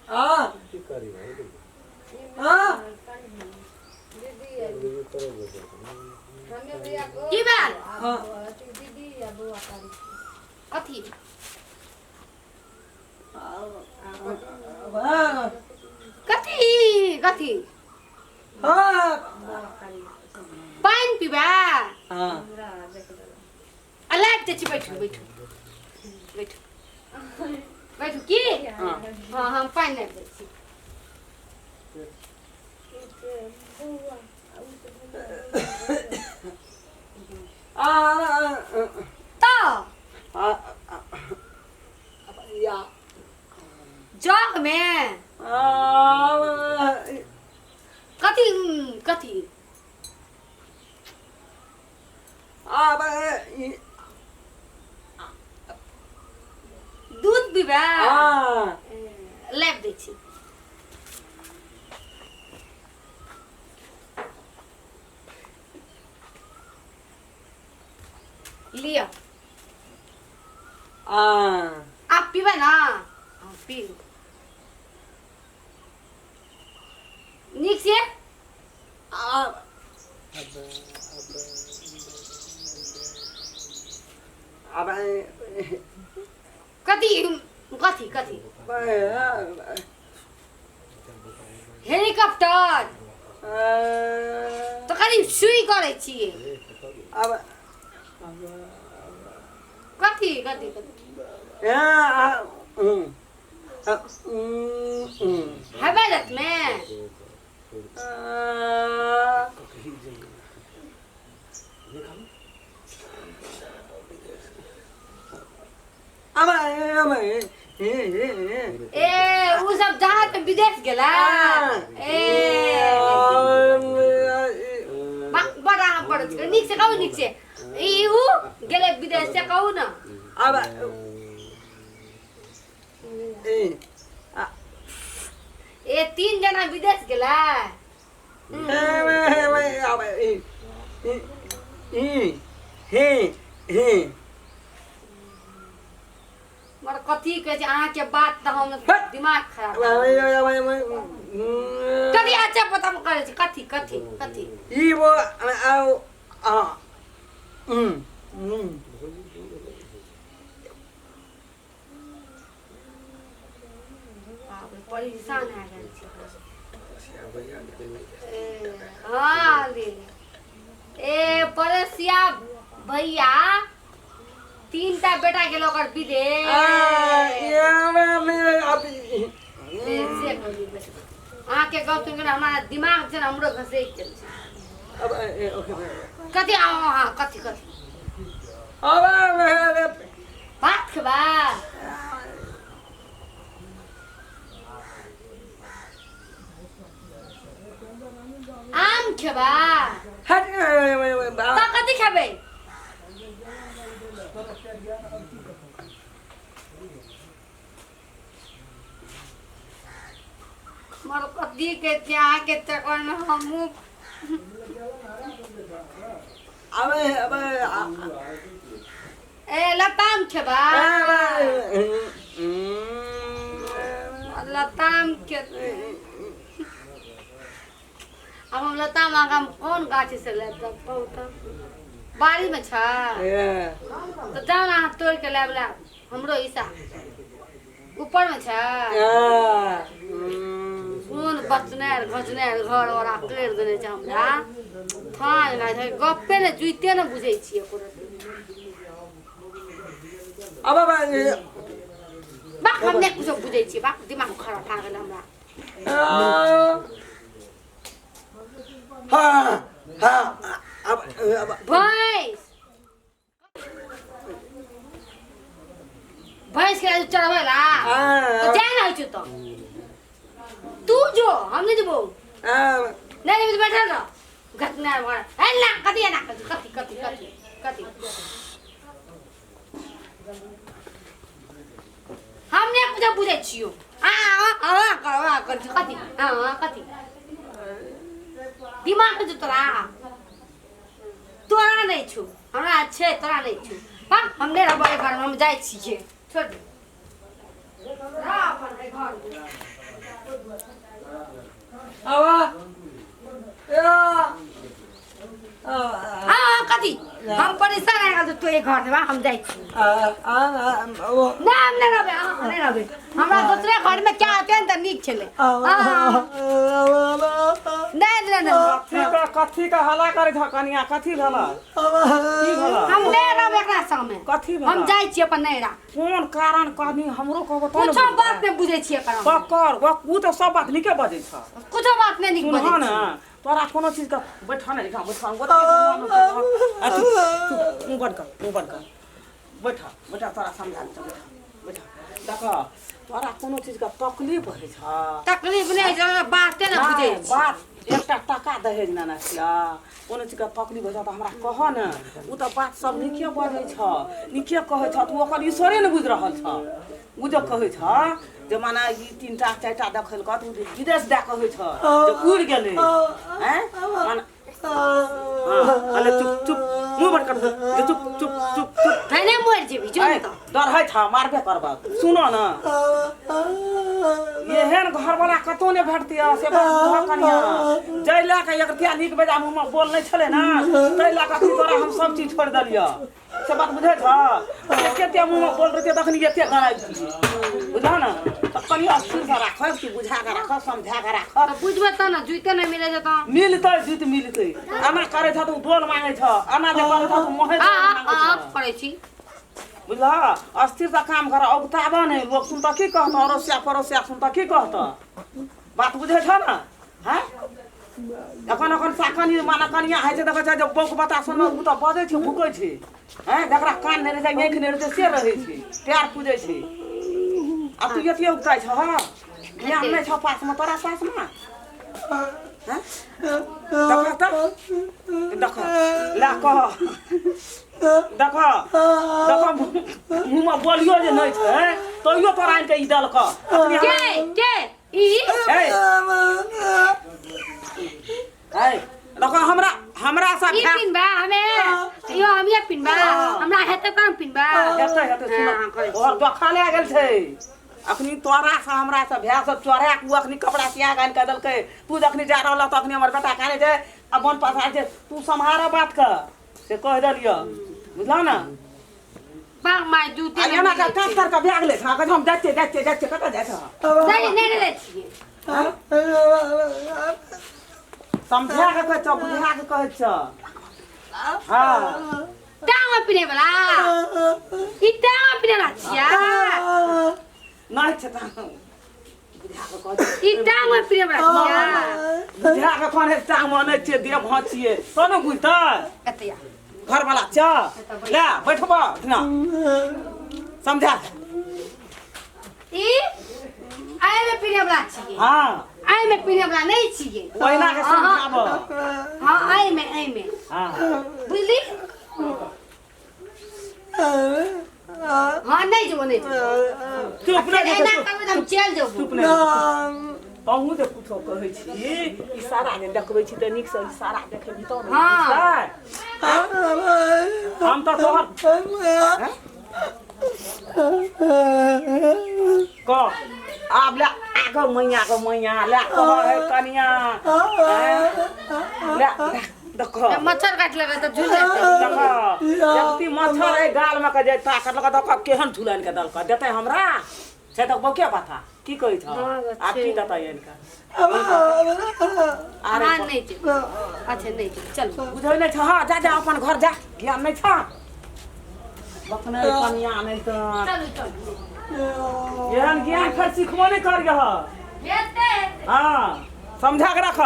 आ आ की भेल? हाँ। कथी? कथी कथी? हाँ। पानि पीबा? हाँ। आ लाइट दै छी। बैठू बैठू बैठू बैठू की। हाँ। हाँ, हम पानि लाबि दै छी। आ तऽ आ या जगमे आ कथी कथी? आ दूध पीबा? आ लाबि दै छी। लिअ। आ आब पीबै ने? हँ, पीबू नीक से। आ अब कथी कथी कथी? हेलीकॉप्टर तऽ कनि सुई करै छियै। अब कथी कथी कथी? हेबै रातिमे। ए, उ सब जहाज पे विदेश गेला। ए, बड़ा अहाँ पढ़ै छी। नीक से कहू, नीक से। ई उ गेलै विदेश से, कहू ने। अब ए, तीन जना विदेश गेला। मगर कथी कहै छै अहाँके बात तऽ हम दिमाग खराब कथी अच्छा पता करै छै। कथी कथी कथी? बाप रे, परेशान भए गेल छी। ए, हाँ ले ए पड़ोसिया भैया, तीन टा बेटा गेल ओकर विदेश। ए, से कहली बेटा। अहाँके गप सुनि कऽ हमरा दिमाग छै ने, हमरो घसकि गेल छै। कथी? आ हाँ, कथी कथी? भात खेबा? आम खेबा? तऽ कथी खेबै? मर कथी के छै अहाँके चक्करमे हमहूँ। ए, लताम खेबा? लताम के आब हम लताम अहाँके हम कोन गाछ से लाबि देब, कहू तऽ? बाड़ीमे छै तऽ जाउ ने अहाँ तोड़ि के लाबि लाब। हमरो हिस्सा ऊपरमे छै। कोन बचनार घचनार घर वाला करि देने छै हमरा थान नहि छै। गप्पे ने जुइते ने बुझै छियै एको रत्ती। बाक, हम नहि कुछो बुझै छियै। बाक, दिमाग खराब भए गेल हमरा। भैंस भैंस के चढ़बै ला तऽ जाय ने होइ छौ तऽ तू जो, हम नहि जेबौ। नहि जेबी तऽ बैठल रह। घटना भर हे ना। कथी एना कथी कथी कथी कथी कथी? हम नहि कुछो बुझै छियौ। आ आ आ कर आ कर कथी आ आ कथी? दिमाग जो तोरा तोरा नहि छौ, हमरा छै, तोरा नहि छौ। हाँ, हम नहि रहबै एहि घरमे, हम जाइ छियै। छोड़ दे। आवा या आ हाँ कथी हम परेशान आ गेल तो एक घर देबा हम जाइ छी आ आ ओ ना हम नहि रहबै अहाँ नहि रहबै हमरा दोसरे घर में क्या होते तऽ नीक छलै हाँ नहि नहि नहि कथी का कथी का हल्ला करै छ कनिया कथी भेल की भेल हम नहि रहबै एकरा संगमे कथी भेल हम जाइ छी अपन नैहरा कोन कारण कहनी हमरो कहबो तब कुछो बात नहि बुझै छियै एकर हम। ककर ओ तऽ सब बात नीके बजै छ कुछो बात नहि नीक सुनह बजै ने छियै तोरा कोनो चीज के बैठह ने एहिठाम बैठह मुँह बंद कर मुँह बंद कर बैठ बैठ तोरा समझा दै बैठ बैठ देख तोरा कोनो चीज के तकलीफ होइ छ तकलीफ नहि होइ छै बाते नहि बुझै नहि, बात एकटा टका दहेज नेने छियै कोनो चीजके तकलीफ होइ छौ तऽ हमरा कहऽ ने ओ तऽ बात सब नीके बजै छ नीके कहै छ तू ओकर ईश्वरे ने बुझि रहल छ ओ जे कहै छ जे माने ई तीनटा चारिटा देखलकऽ तऽ ओ विदेश दए कहै छ जे उड़ि गेलै आँय माने हाँ, अरे चुप चुप मुँह बंद कर दे चुप चुप चुप चुप धने मरि जेबी जो ने तऽ डर है था मारबे करबा सुनो ना एहन घरवाला कतौ नहि भेटती से बात बुझह कनिया जाहि लए कऽ एक रुपया नीक बेजा मुँहमे बोल नहि छलै ने ताहि लए कऽ अखनी तोरा हम सब चीज छोड़ि देलियऽ से बात बुझै छह एते मुँहमे बोल रहतियै तखनी एते गराइ बुझलह ने तऽ कनि अस्थिरसँ राखब कि बुझा कऽ राखब समझा कऽ राखब तऽ बुझबै तऽ ने जुइते नहि मिलै छै तऽ मिलतै जुइत मिलतै एना करै छह तऽ ओ डोल मांगै छह एना जे करै छह तऽ मोहे हँ हँ मांगै हँ छह करै छी बुझलह अस्थिरसँ काम कर औगताबह नहि लोक सुनतऽ की कहतऽ अड़ोसिया पड़ोसिया सुनतऽ की कहतऽ बात बुझै छह ने हैं एखन एखन साकनी माने कनिया होइ छै देखै छै जे बौक बतासन ओ तऽ बजै छै भुकै छै हैं जकरा कान नहि रहै छै आँखि नहि रहै छै से रहै छै पैर पूजै छै आ तू एते उगताइ छह ज्ञान नहि छौ पासमे तोरा पासमे हैं देख तऽ देख ला कह देख देख मुँहमे बोलियो जे नहि छै तैयो तोरा आनि कऽ ई देलकऽ के के ई ए ए देखो हमरा हमरा सा ई पिनबा हमे यो हमे पिनबा हमरा हेतै तब पिनबा हेतै हेतै सुन हाँ, करै छी। और बखा लए गेल छै अखनी तोरा से हमरा से भाय सब चोरा के उ अखनी कपड़ा सिया के आनि के देलकै तू जखनी जा रहल तखनी हमर बेटा काने छै आ बन पसार छै तू सम्हार बात के से कहि देलियऽ बुझलह ने बाग माय जूते आ एना के काट तर के भए गेलै हँ हम जाइ छियै जाइ छियै जाइ छियै कतऽ जाइ छह नहीं नहीं नहीं छियै समझा के कहै छह बुझा के कहै छह हँ टांग पिने वाला ई टांग पिने वाला छिया नहि छै तऽ बुझा के कहै छै ई टांग पिने वाला छिया बुझा के कहने टांग मे नहि छियै देह भाँ छियै तो ने बुझतै एतया घरवाला च ले बैठब ना समझा ई आइ में पीने वाला छियै हाँ आइ में पीने वाला नहीं छियै ओहिना के समझाब हाँ आइ में आइ में हाँ बुझली हाँ नहीं जेबो नहीं जेबो चुप नहि एना जेतै, करबै तऽ हम चलि जेबो चुप नहि अहूँ जे कुछो कहै छी इशारा जे देखबै छी तऽ नीकसँ इशारा देखेबही तब ने हाँ। बुझतै। हम तऽ तोहर कह आब ले आगो मैया गो मैया ले कह हे कनिया हैं? ले ले, देखो मच्छर काटि लेबै तऽ झूल जेतै देखो जबकि मच्छर एहि गालमे के जे ताकत लगा देखो केहन झुलानि के देलक देतै हमरा छै तऽ बौके बता की कहै छह हाँ, आब की छै। देतै आनि कऽ अरे हाँ नहीं जेबै अच्छा नहीं जेबै चलू बुझै नहि छह जा जा अपन घर जा ज्ञान नहि छह बकने कनिया नहि तऽ चलू चलू एहन ज्ञान फेर सिखबो नहि करियह हेतै हेतै हँ समझा के राख